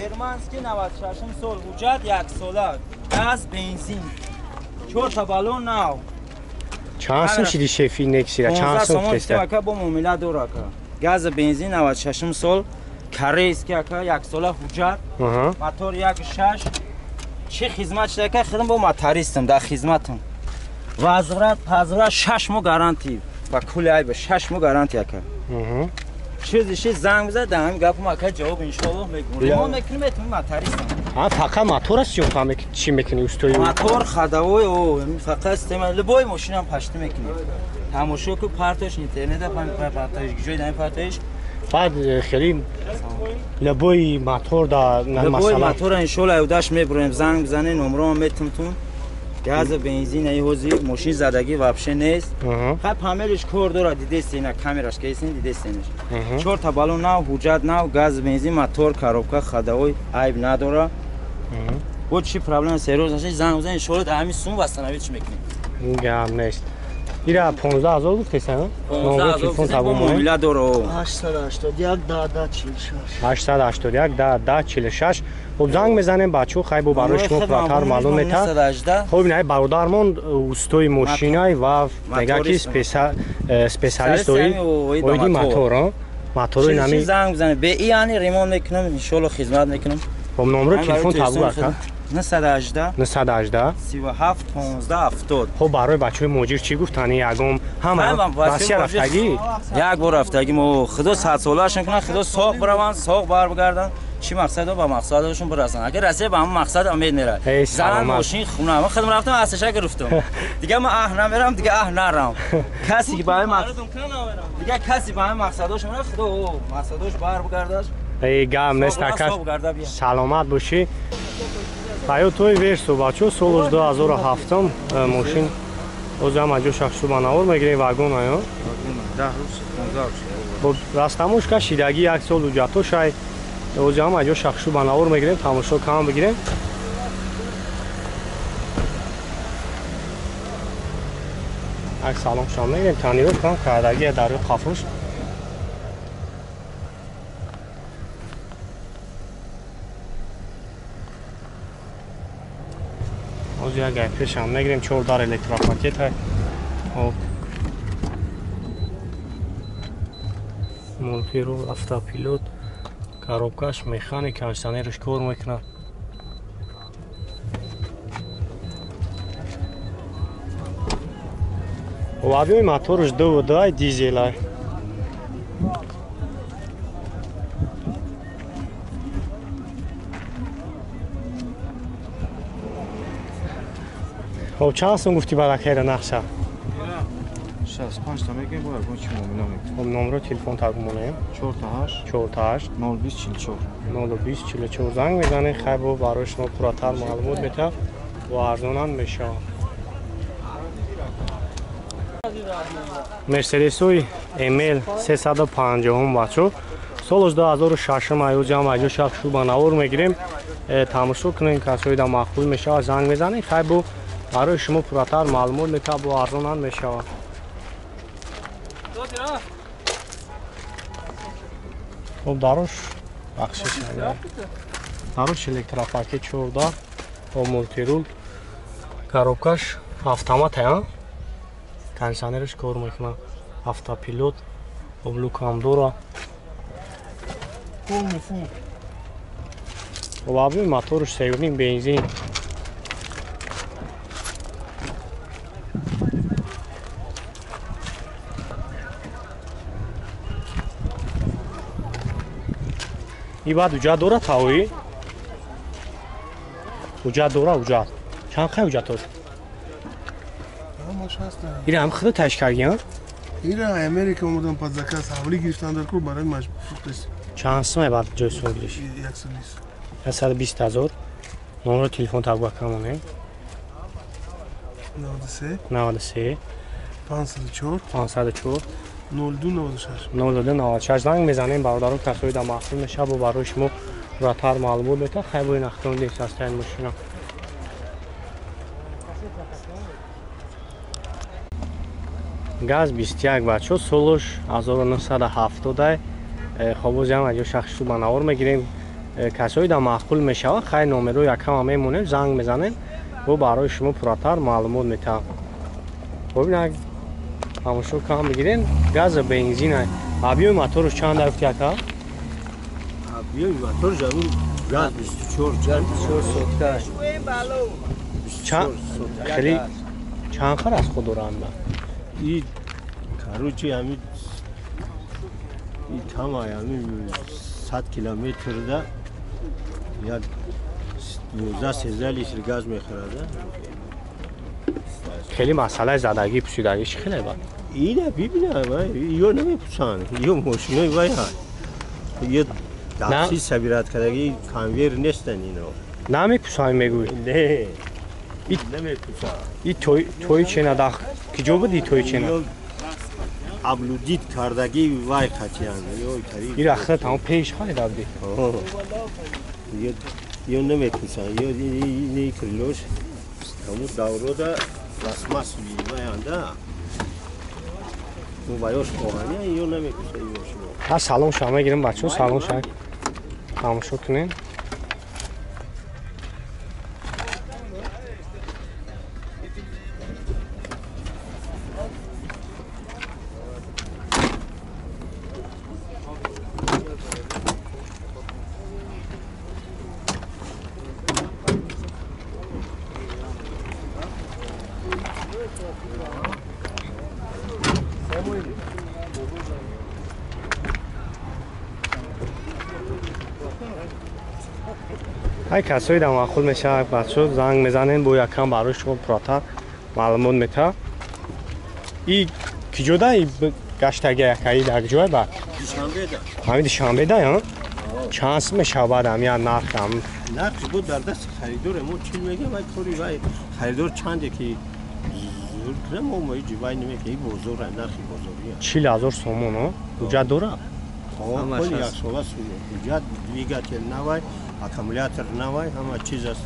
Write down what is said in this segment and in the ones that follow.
Германский 96 сол ҳуҷҷат 1 сола. Газ, бензин. 4 та баллон нав. Чанд сум шиди шефи Нексия? Чанд сум теста? Ака бо муомила дора ака. Газ, бензин 96 сол, корейский ака 1 сола ҳуҷҷат. Мотор 1.6. Чи хизмат шуда ака? Хидм бо мотористам, дар хизматам. Возврат, пазврат 6 моҳ гарантия. Ба кули айба 6 моҳ гарантия ака. Чизи занг бизад, дар ҳамин гапам ака ҷавоб иншоаллоҳ мегӯм. Ремонт мекунем, метавонем мотористам. Фақат мотор аст ё чӣ мекунӣ устои? Мотор, ходовой, фақат система, любой мошинам пашти мекунем. Тамошо ку партош интернета партош, ҷой дар партош. Баъд хеле любой мотор да любой мотора иншоаллоҳ удаш мебурем, занг бизанед, номроам метумтун. Газ, бензин, ай ҳози мошин задагӣ вообще нест. Хай панелиш кор дора, дидест ина камераш кейсин дидестинаш. 4 та баллон нав, ҳуҷҷат нав, газ, бензин, мотор, коробка, ходовой айб надора. Бо чи проблема серьёз наши, занг бизан, иншоаллоҳ дар ҳамин сум восстановить мекунем. Гап нест. Ира 15,000 гуфтеса? Номер телефон табо муомила дора. 881 10 46. 881 10 46. Хуб занг мезанем бачо, хай бо барои шумо пурратар маълум мета. Хуб ин бародармон устои мошинай ва мега ки специалист оиди мотор, мотори нами занг бизанем. Бе яъни ремонт мекунам, иншоаллоҳ хизмат мекунам. Хуб номери телефон табо ака? 918 918 37 15 70. Хуб барои бачаҳои муҳоҷир чӣ гуфтани? Ягон ҳама Россия рафтагӣ? Як бор рафтагӣ мо, Худо садсолаашон кунад, Худо соғ бираванд, соғ барбигарданд. Чӣ мақсадо ба мақсадашон бирасанд. Агар Россия ба ҳамон мақсад умед мерад. Зан, мошин, хона. Ман худам рафтам, асташа гирифтам. Дига ман аҳ намерам, дига аҳ нарам. Касе ки ба ҳамин мақсад, дига касе ба ҳамин мақсадош мерад, Худо мақсадош барбигардад. Эй гап нест ака. Саломат бошӣ. Тойотой Версо бачо соли 2007 мошин озам аҷо шахсу ба навор мегирем вагон аю. 10 рӯз 15 рӯз. Бо растамошка шидагӣ 1 сол ҳуҷҷато шай. Озам аҷо шахсу ба навор мегирем, тамошо кам бигирем. Як салом шом мегирем, танирот кам кардагӣ дар рӯи қафуш. Як гайпешам мегирем, 4 дар электропакет ҳай. Хоб мультирул, автопилот, коробкаш механик, кондиционерш кор мекунад. Объёми моторш 2.2 дизел ай. Хоб чанд сум гуфтӣ баракайра нақша? 65 та мегӯем, бо ягон чи муомила мекунем. Хоб номро телефон тагумонем. 48 48 02 44 02 44 занг мезанем, хай бо барои шумо пурратар маълумот метавад ва арзонам мешавад. Мерседесои ML 350 бачо соли 2006 аюзам аҷо шахшу ба навор мегирем. Тамошо кунем, касои да маъқул мешавад занг мезанем, хай бо барои шумо пурратар маълумот метавад бо арзонам мешавад. Хуб дарош бахшиш дарош электропакет 14 бо мультирул, коробкаш автомат ая, кондиционерш кор мекунад, автопилот, облукам дора. Хуб объёми моторш 3.5 бензин. И баъд ҳуҷҷат дора тавоӣ? Ҳуҷҷат дора, ҳуҷҷат. Чанд қай ҳуҷҷатош? Ира ҳам худо ташкил кардиям? Ира Америка омадам под заказ, ҳавлӣ гирифтан дар кор барои маҷбур. Чанд сум баъд ҷои сум гириш? 120 000. Номери телефон табга камонем. 93 93 504 504 02 96 02 96 занг мезанем бародарон, касои да маъқул мешавад, бо барои шумо пурратар маълумот метавад. Хай бо ин ахтон нест аз таин мошина. Газ 21 бачо солш 1970. Хоб боз ям аҷо шахсу ба навор мегирем. Касои да маъқул мешавад, хай номеро якама мемонем, занг мезанем, бо барои шумо пурратар маълумот метаҳам. Хоб инак тамошо кам бигирен, газа бензин объёми моторш чанд гуфти ака? Объёми моторш ҳамин газ 24 сотка. Чанд хеле чанд хар аз худ доранда? И короче ҳамин и кама ҳамин 100 километрда як 12-13 литр газ мехӯрад. Хеле масъалаи задагӣ пусидагӣ чӣ хеле бад? Ина бибина, ё намепусанд, ё мошинои вай ҳаст. Ё дастӣ сабират кардагӣ конвейер нестанд ино. Намепусанд мегӯӣ? Не, намепусанд. И тои чена дах киҷо буд и тои чена? Аблудид кардагӣ вай қатиянд. И рахта тамом пеш харида будӣ? Ё намепусанд, ё ини крилош тамом даврода пластмасс ваянда. Ваёш оҳаня ё намепусанд ё. Ҳа салон ша мегирем бачаҳо, салон ша тамошо кунем. Ҳай касои да маъқул мешавад бачаҳо занг мезанем, бо якам барои шумо пурратар маълумот метаҳад. И киҷода и гаштаги якаи дар ҷой ба? Душанбеда. Ҳамин Душанбеда, ҳа? Чанд сум мешавад баъд ҳамин як нарх ҳам? Нарх бо дар дасти харидор мо чил мегӯем, вай кори вай харидор чанде ки зур кунад, мо мо ҳеҷ вай намекунем, ин бозор нархи бозория. 40 000 сомон, ҳа? Ҳуҷҷат дорад? Ҳо, як сола ҳуҷҷат, двигатель навай, аккумулятор навай, ҳама чиз аст.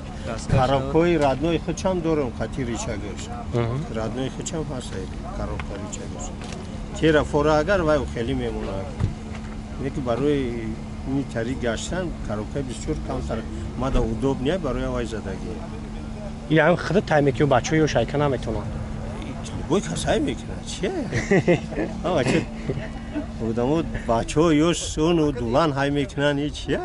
Коробкаи родной худшам дорам, қати рычагаш. Родной худшам ҳаст, коробка рычагаш. Тера фора агар вай хеле мемонад. Неки барои ин тариқ гаштан коробкаи 24 камтар мада удобнее барои вай задагӣ. Ин ҳам худат тай мекунӣ, бачаҳо ё шайка наметавонанд? Любой касай мекунад, чие? Ҳама чи одамо бачаҳо ё сону дулан ҳай мекунанд, ин чие?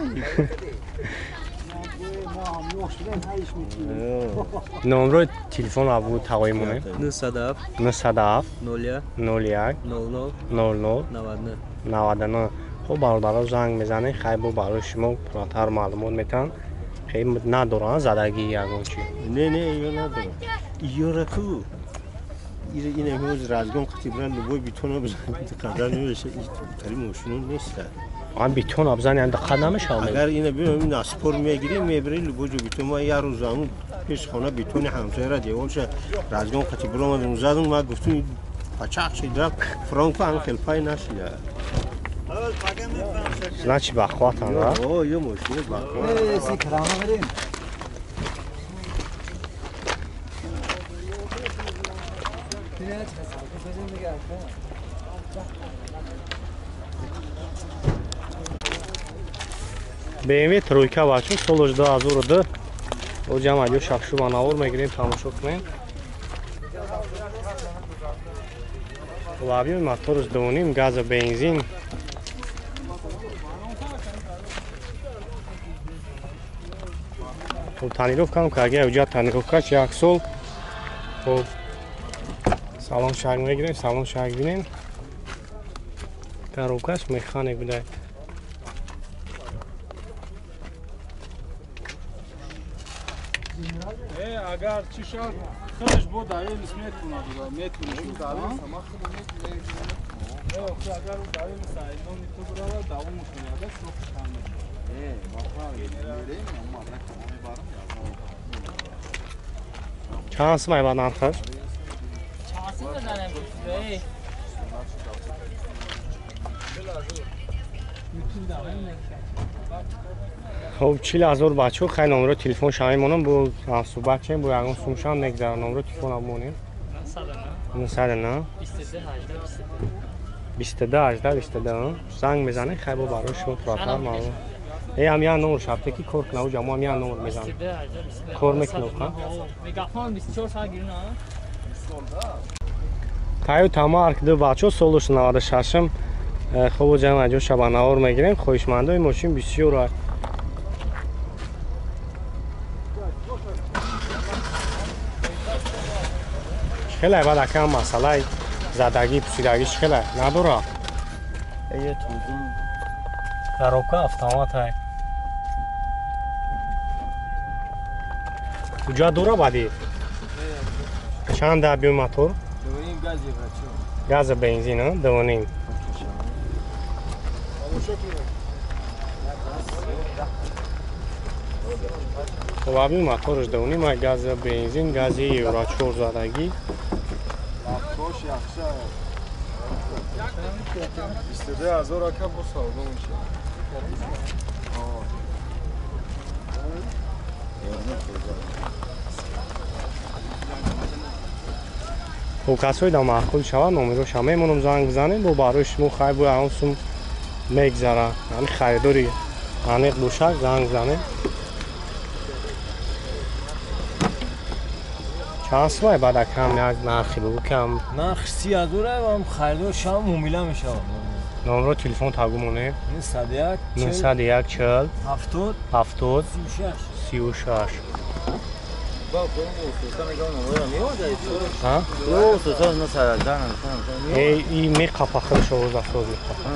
Номрои телефон абу тағои монем? 907 907 01 01 00 00 99 99. Хуб бародаро занг мезанед, хай бо барои шумо пурратар маълумот метаҳанд. Хеле надоранд задагӣ ягон чи? Не, не, ё надоранд. Ёра ку ин ҳоз разгон қати бран любой бетона бизанед, қадар намешавад, тари мошино нест. Ам бетона бизанед, ам даққат намешавад. Агар ина биём ин аспор мегирем, мебарем любой ҷо бетон. Ман як рӯз ҳамун пеш хона бетони ҳамсояра деворша разгон қати биромадам, задам, ман гуфтам пачақ шид рафт, фронко ҳам хел пай нашида. Значит бахватан, да? О, ё мошина бахват. BMW тройка бачо, солаш 2002. О ҷамъ ё шахшу навор мегирем, тамошо кунем. Лабиёи моторш 2.5 газа бензин. Хуб тонировка карга, ҳуҷҷат тонировка як сол. Хуб салон шаг мегирем, салон шаг бинем. Коробкаш механик буда. Агар чӣ шавад, худаш бо давилис метавонад, метавонад. Агар давилис айнони ту биравад, давом мекунад, срокаш кам мешавад. Чанд сум айбад нархаш? Чанд сум бизанем гуфт? Хуб 40 000 бачаҳо, хай номеро телефон ша мемонам, бо ҳамсӯҳбат чем, бо ягон сумшам мегзарам, номеро телефона монем. 909 22 18 22. Занг мезанед, хай бо барои шумо пурратар маълум. Ам я номер шабте ки кор кунав, ҷамо ам я номер мезанам. Кор мекунав, ха? Мегафон 24 соат гирна. Toyota Mark 2 бачо солуш 96-м. Хуб ҷам аҷо шабанавор мегирем. Хоҳишмандои мошин бисёр аст. Хеле баъд акам масъалаи задагӣ пусидагиш хеле надора. Коробка автомат ай. Куҷа дора баъди? Чанд объем мотор? Газа бензин, 2.5. Хоб объем моторш 2.5 ай газа бензин, гази Евро 4 задагӣ. Кош яхша. 22 000 ака бо савдо мешавад. Хуб касои да маъқул шавад номероша мемонам занг бизанем бо барои шумо хай бо он сум мегзара. Яъни харидори аниқ бошад занг бизанем. Чанд сумай баъд акам як нархи бигӯ кам? Нарх 30 000 ам харидор шавам муомила мешавад. Номро телефон тагу монем. 901 901 40 70 70 36 36. Ха? Эй, и меқапа худаш овоза соз меқапа.